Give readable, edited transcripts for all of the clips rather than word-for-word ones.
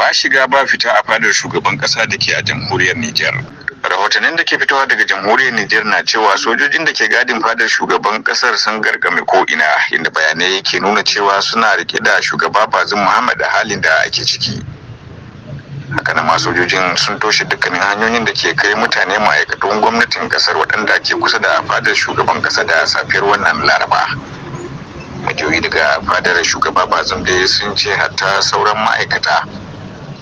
Ba shiga ba fita a fadar shugaban kasa da ke a jamhuriyar Nijar. Rahotannin da ke fitowa daga jamhuriyar Nijar na cewa sojojin da ke gadin fadar shugaban kasar sun garkame ko ina, inda bayanai ke nuna cewa suna rike da shugaba Bazum Muhammad a halin da ake ciki. Hakanan ma sojojin sun toshe dukkanin hanyoyin da ke kai mutane ma'aikatan gwamnatin kasar waɗanda ke kusa da fadar shugaban kasa da safiyar wannan Laraba. Majiyoyi daga fadar shugaba Bazum dai sun ce hatta sauran ma'aikata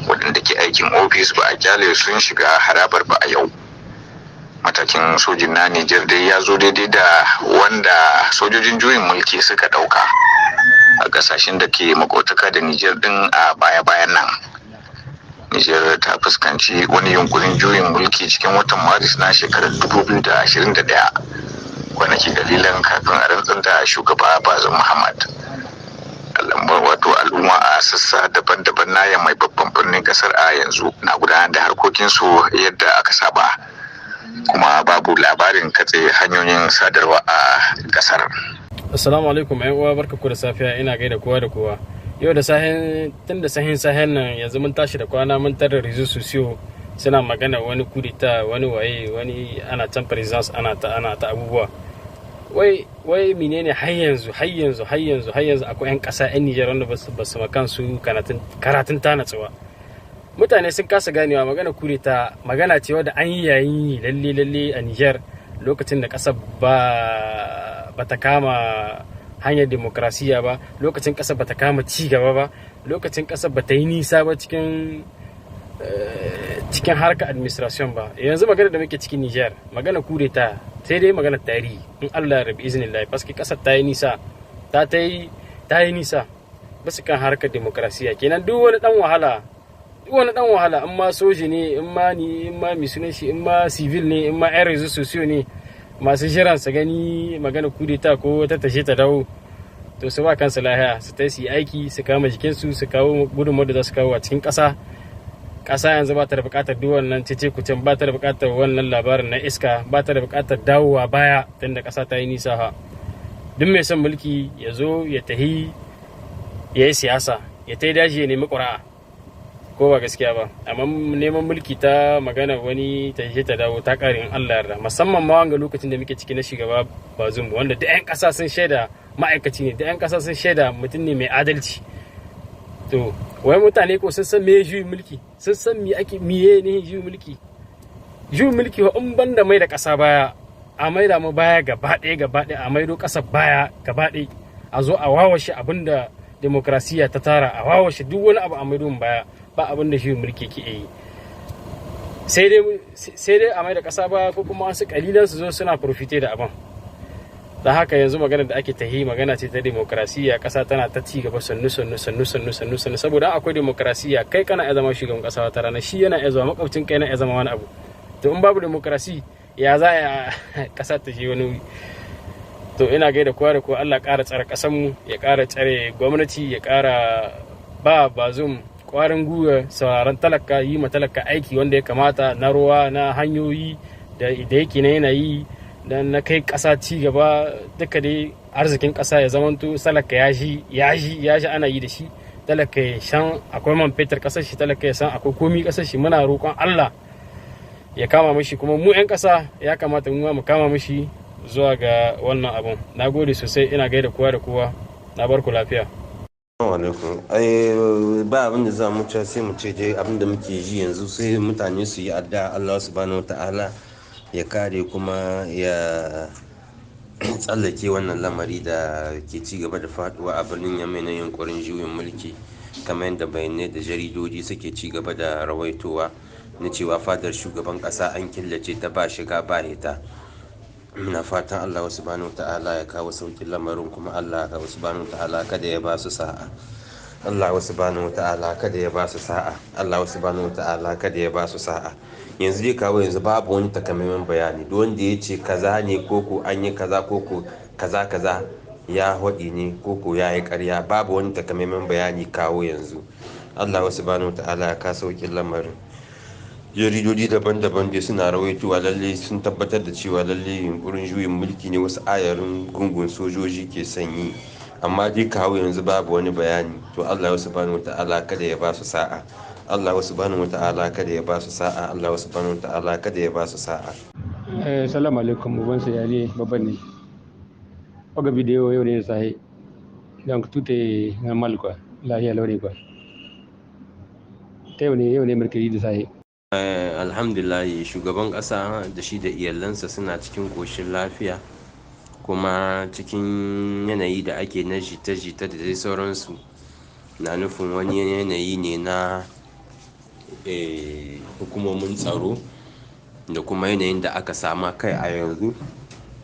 waɗanda ke aikin ofis ba a kyale sun shiga harabar ba a yau. Matakin sojin na Nijar dai ya zo daidai da wanda sojojin juyin mulki suka ɗauka a ƙasashen da ke makotaka da Nijar ɗin a baya-bayan nan. Nijar ta fuskanci wani yunkurin juyin mulki cikin watan Maris na shekarar 2021, kwanaki kalilan kafin a rantsar da shugaba Bazum Muhammad. Wato al'umma a sassa daban-daban na mai babban birnin kasar a yanzu na gudanar da harkokinsu yadda aka saba, kuma babu labarin katse hanyoyin sadarwa a kasar. Assalamu alaikum ƴan uwa, barka ku da safiya. Ina gaida kowa da kowa. Yau da sahen, tun da sahin sahen nan, yanzu mun tashi da kwana mun tarar réseaux sociaux suna magana wani kudita, wani waye, wani ana can présidence ana ta abubuwa. Wai wai menene? Har yanzu, har yanzu, har yanzu, har yanzu akwai 'yan ƙasa, 'yan Nijar wanda ba su kansu karatun ta natsuwa. Mutane sun kasa ganewa magana kudeta magana ce wadda an yi yayin yi lalle lalle a Nijar lokacin da ƙasar ba ta kama hanyar demokrasiya ba, lokacin ƙasar ba ta kama ci gaba ba, lokacin ƙasar ba ta yi nisa ba cikin harkar administration ba. Yanzu magana da muke cikin Nijar, magana kudeta sai dai magana tarihi in Allah ya rabi iznillahi, paske ƙasar ta yi nisa, ta yi nisa basu kan harkar demokrasiya. Kenan duk wani dan wahala, duk wani dan wahala, in ma soji ne, in ma ni, in ma mi sunan shi, in ma civil ne, in ma yan réseaux sociaux ne masu jiran su gani magana kudeta ko ta tashe ta dawo, to su ba kansu lahiya, su ta su yi aiki, su kama jikinsu, su kawo gudunmawar da za su kawo a cikin ƙasa. Ƙasa yanzu ba ta da buƙatar duk wannan cece kucin, ba ta da buƙatar wannan labarin na iska, ba ta da buƙatar dawowa baya, tunda ƙasa ta yi nisa. Ha, duk mai son mulki ya zo ya tahi ya yi siyasa, ya ta daji ya nemi ƙuri'a, ko ba gaskiya ba? Amma neman mulki ta magana wani ta ta dawo ta ƙare in Allah yarda, musamman ma wanga lokacin da muke ciki na shugaba Bazum, wanda da 'yan ƙasa sun shaida ma'aikaci ne, da 'yan ƙasa sun shaida mutum ne mai adalci. To wai mutane ko sun san me juyin mulki? Sun san me ake, miye ne juyin mulki? Juyin mulki in banda mai da ƙasa baya, a maida mu baya gaba ɗaya, gaba ɗaya, a maido ƙasar baya gaba ɗaya, a zo a wawashe abin da demokrasiya ta tara, a wawashe duk wani abu, a maido mu baya, ba abin da juyin mulki ke yi. Sai dai a mai da ƙasa baya, ko kuma wasu kalilan su zo suna profiter da abin da haka. Yanzu magana da ake tahi magana ce ta demokrasiya. Ƙasa tana ta ci gaba sannu sannu, sannu sannu, sannu sannu, saboda akwai demokrasiya kai kana iya zama shugaban ƙasa wata rana, shi yana iya zama makwabcin kai, yana iya zama wani abu. To in babu demokrasi, ya za a ƙasa ta je wani wuri? To ina gaida kowa da kowa. Allah ƙara tsare ƙasarmu, ya ƙara tsare gwamnati, ya ƙara ba Bazum ƙwarin gwiwa sauraron talaka, yi ma talaka aiki wanda ya kamata, na ruwa, na hanyoyi da yake na yanayi da na kai ƙasa ci gaba duka dai, arzikin ƙasa ya zamanto talaka ya ji, ya ji, ya ji ana yi da shi. Talaka ya san akwai man fetur ƙasar shi, talaka ya san akwai komi ƙasar shi. Muna roƙon Allah ya kama mishi, kuma mu 'yan ƙasa ya kamata mu mu kama mishi zuwa ga wannan abun. Na gode sosai, ina gaida kowa da kowa, na bar ku lafiya. Alaikum. Ai ba abin da za mu ci, sai mu ce dai abin da muke ji yanzu, sai mutane su yi addu'a, Allah subhanahu ta'ala ya kare kuma ya tsallake wannan lamari da ke ci gaba da faduwa a birnin Yamai na yunkurin juyin mulki, kamar yadda bayanai da jaridoji suke ci gaba da rawaitowa na cewa fadar shugaban kasa an killace ta, ba shiga ba hita. Muna fatan Allah subhanahu ta'ala ya kawo saukin lamarin, kuma Allah subhanahu ta'ala kada ya ba su sa'a. Allah subhanahu ta'ala kada ya ba su sa'a. Allah subhanahu ta'ala kada ya ba su sa'a. Yanzu dai kawo yanzu babu wani takamaiman bayani. Duk wanda ya ce kaza ne, ko ko an yi kaza, ko ko kaza kaza, ya haɗi ne ko ko ya yi ƙarya. Babu wani takamaiman bayani kawo yanzu. Allah subhanahu ta'ala ya kawo saukin lamarin. Jaridoji daban-daban dai suna rawaitowa lalle sun tabbatar da cewa lalle yunkurin juyin mulki ne wasu ayarin gungun sojoji ke sanyi, amma dai kawo yanzu babu wani bayani. To Allah subhanahu ta'ala kada ya ba su sa'a. Allah subhanahu wata'ala kada ya ba su sa'a, Allah subhanahu wata'ala kada ya ba su sa'a. Salamu alaikum, uban sayari babban ne. Oga video yau ne da sahi. Donc tout est normal quoi. Lahiya lau ne quoi. Ta yau ne mercredi da sahi. Alhamdulillah, shugaban ƙasa da shi da iyalansa suna cikin ƙoshin lafiya, kuma cikin yanayi da ake na jita-jita da dai sauransu na nufin wani yanayi ne na hukumomin tsaro da kuma yanayin da aka sama kai a yanzu.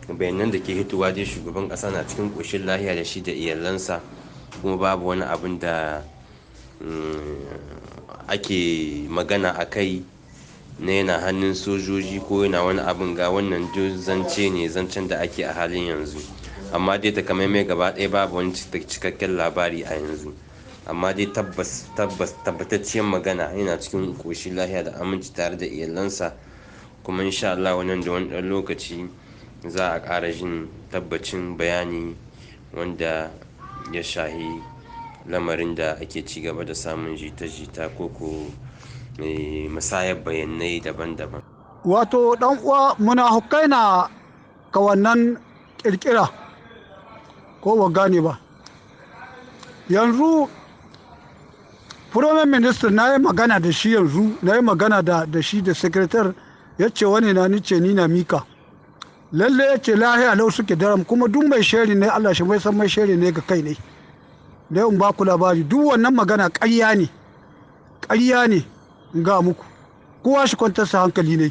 Bayanan da ke hitowa dai, shugaban ƙasa na cikin ƙoshin lafiya da shi da iyalansa, kuma babu wani abin da ake magana a kai na yana hannun sojoji ko yana wani abin. Ga wannan duk zance ne, zancen da ake a halin yanzu, amma dai takamaimai gaba ɗaya babu wani cikakken labari a yanzu. Amma dai tabbas tabbas, tabbatacciyar magana, yana cikin ƙoshin lafiya da aminci tare da iyalansa, kuma insha Allah wannan da wani ɗan lokaci za a ƙara jin tabbacin bayani wanda ya shahi lamarin da ake ci gaba da samun jita-jita ko musayar bayanai daban-daban. Wato dan uwa, munafukai na ka wannan kirkira, ko ba gane ba. Yanzu Prime Minister na yi magana da shi, yanzu na yi magana da shi da secretary. Ya ce wani na ni ce ni na mika lalle. Ya ce lahiya lau suke daram, kuma duk mai sheri ne Allah shi mai san mai sheri ne ga kai ne. Da in ba ku labari, duk wannan magana ƙarya ne, ƙarya ne. In ga muku, kowa shi kwantar sa hankali ne.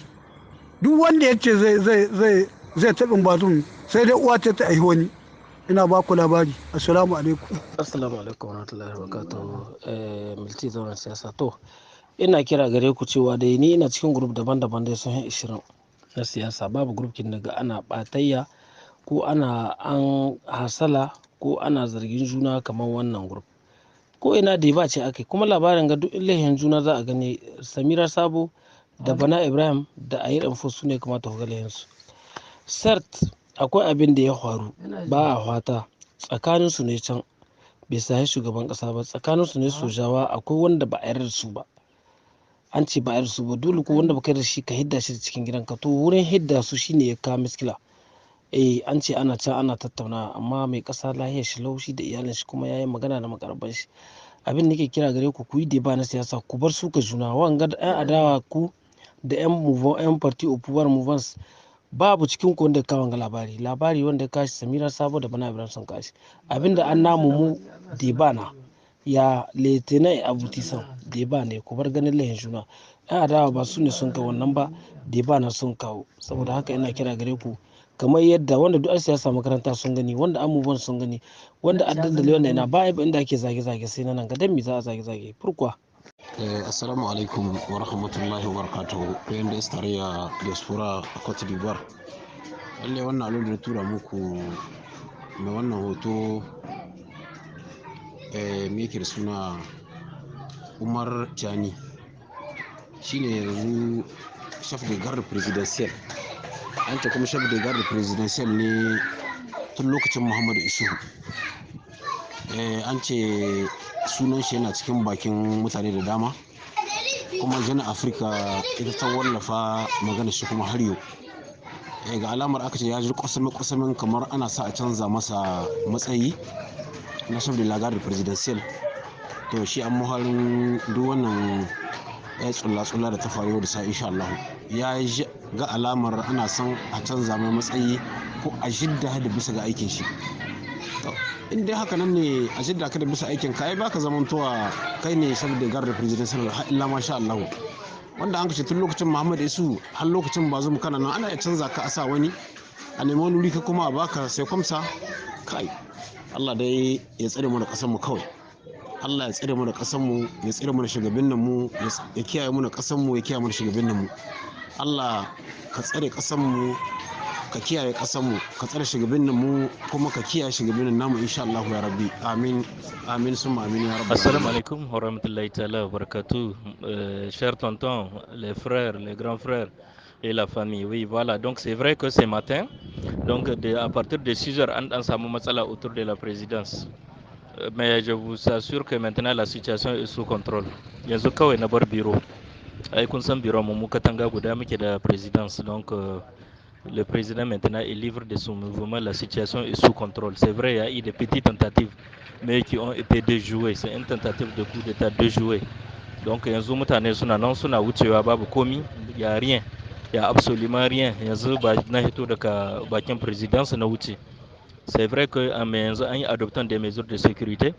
Duk wanda ya ce zai taɓin Bazum, sai dai uwa ta aihi wani. Ina ba ku labari. Assalamu alaikum. Assalamu alaikum warahmatullahi wabarakatuh. Multi zauren siyasa, to ina kira gare ku cewa dai ni ina cikin group daban-daban dai sun 20 na siyasa. Babu group kin daga ana batayya ko ana an hasala ko ana zargin juna kamar wannan group. Ko ina da ba ce akai, kuma labarin ga duk lahin juna za a gani. Samira Sabo da Bana Ibrahim da Ayir Info su ne kamata ku ga lahinsu. Cert akwai abin da ya faru, ba a fata tsakanin su ne can, bai sahi shugaban kasa ba. Tsakanin su ne sojawa, akwai wanda ba a yarda da su ba. An ce ba a yarda su ba, dole ko wanda baka yarda shi ka hidda shi da cikin gidanka. To wurin hidda su shine ya kawo miskila. Eh, an ce ana can ana tattauna, amma mai kasa lahiyar shi laushi da iyalin shi, kuma yayi magana da makarban shi. Abin da nake kira gare ku, ku yi deba na siyasa, ku bar suka juna. Wanga da yan adawa ku da yan mouvement, yan parti au pouvoir, mouvance, babu cikin ku wanda ya kawo wanga labari. Labari wanda ya kashi Samira Sabo da Bana Ibrahim sun kashi. Abinda an namu mu deba na ya letena abuti san deba ne. Ku bar ganin lahin juna. Yan adawa ba su ne sun kawo wannan ba, deba na sun kawo. Saboda haka ina kira gare ku, kamar yadda wanda duk siyasa makaranta sun gani, wanda abubuwan sun gani, wanda an dandali, wanda ina ba inda ake zage-zage sai na nan ga. Dan me za a zage-zage? Pourquoi? Assalamu alaikum wa rahmatullahi wa barakatuhu. PNDS Tarayya diaspora a Cote d'Ivoire. Lallai wannan alo da na tura muku mai wannan hoto, me yake da suna, Umar Chani, shine yanzu chef de garde presidentiel. An ce kuma chef de garde presidentiel ne tun lokacin Muhammadu Isuhu. An ce sunan shi yana cikin bakin mutane da dama, kuma Jeune Afrique ita ta wallafa magana shi. Kuma har yau ga alamar aka ce ya ji kusamin kusamin kamar ana sa a canza masa matsayi na chef de la garde presidentielle. To shi an muharin duk wannan ya tsulla-tsulla da ta faru yau da sa, insha Allah ya ga alamar ana son a canza mai matsayi ko a jidda da bisa ga aikin shi. In dai haka nan ne, a jidda ka da bisa aikin ka, ai baka zamantowa kai ne chef de garde presidentielle har illa masha Allah. Wanda an kashe tun lokacin Muhammad Isu har lokacin Bazum kana nan, ana iya canza ka a sa wani, a nemi wani wuri ka kuma a baka sai kwamsa. Kai, Allah dai ya tsare mu da kasar mu kawai. Allah ya tsare mu da kasar mu, ya tsare mu da shugabannin mu, ya kiyaye mu da kasar mu, ya kiyaye mu da shugabannin mu. Allah ka tsare kasar mu, ka kiyaye kasar mu, ka tsare shugabannin mu, kuma ka kiyaye shugabannin namu, insha Allah ya rabbi. Amin, amin, summa amin ya rabbi. Assalamu alaikum wa rahmatullahi ta'ala wa barakatuh. Chers tontons, les frères, les grands frères et la famille. Oui, voilà. Donc c'est vrai que ce matin, donc à partir de 6 heures, an samu matsala autour de la présidence. Mais je vous assure que maintenant la situation est sous contrôle. Yanzu kawai na bar bureau. Ai kun san bureau mu katanga guda muke da présidence, donc le président maintenant est libre de son mouvement, la situation est sous contrôle. C'est vrai, il y a eu des petites tentatives, mais qui ont été déjouées. C'est une tentative de coup d'état déjouée. Donc yanzu mutane suna nan suna wucewa, babu komi, y a rien. Y a absolument rien. Yanzu ba na hito daga bakin présidence na wuce. C'est vrai que mais yanzu an yi adoptant des mesures de sécurité.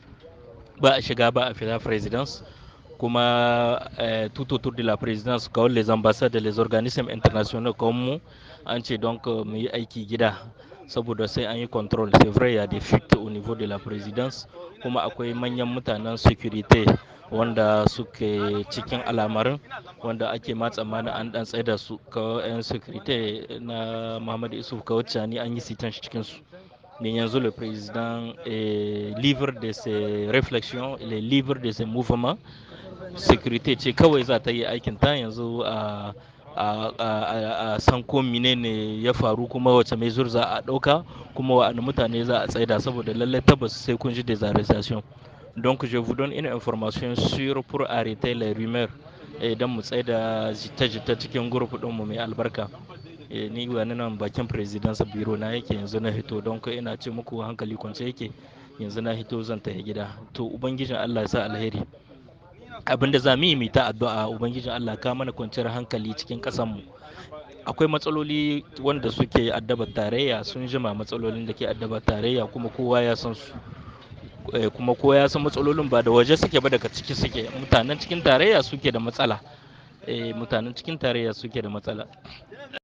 Ba a shiga, ba a fita présidence. Kuma tout autour de la présidence, kawai les ambassades et les organismes internationaux comme mu, an ce donc mu yi aiki gida saboda sai an yi contrôle. C'est vrai, il y a des fuites au niveau de la présidence, kuma akwai manyan mutanen sécurité wanda suke cikin al'amarin, wanda ake ma tsammanin an dan tsaida su, kawai 'yan sécurité na Muhammadu Issoufou, kawai Tchiani an yi sitan shi cikin su. Mais yanzu le président est libre de ses réflexions, il est libre de ses mouvements. Sécurité ce kawai za ta yi aikin ta yanzu a san ko menene ya faru, kuma wace mesure za a ɗauka, kuma wa'anne mutane za a tsaida, saboda lallai tabbas sai kun ji des arrestations. Donc je vous donne une information sûre pour arrêter les rumeurs, idan mu tsaida jita-jita cikin groupe ɗinmu mai albarka. Ni wani nan bakin présidence bureau na yake yanzu na hito, don ina ce muku hankali kwance yake. Yanzu na hito zan tafi gida. To, Ubangijin Allah ya sa alheri. Abinda za mu yi, mu ta addu'a, Ubangijin Allah ka mana kwanciyar hankali cikin ƙasar mu. Akwai matsaloli wanda suke addabar tarayya sun jima, matsalolin da ke addabar tarayya kuma kowa ya san su. Kuma kowa ya san matsalolin ba da waje suke ba, daga ciki suke. Mutanen cikin tarayya suke da matsala. Mutanen cikin tarayya suke da matsala.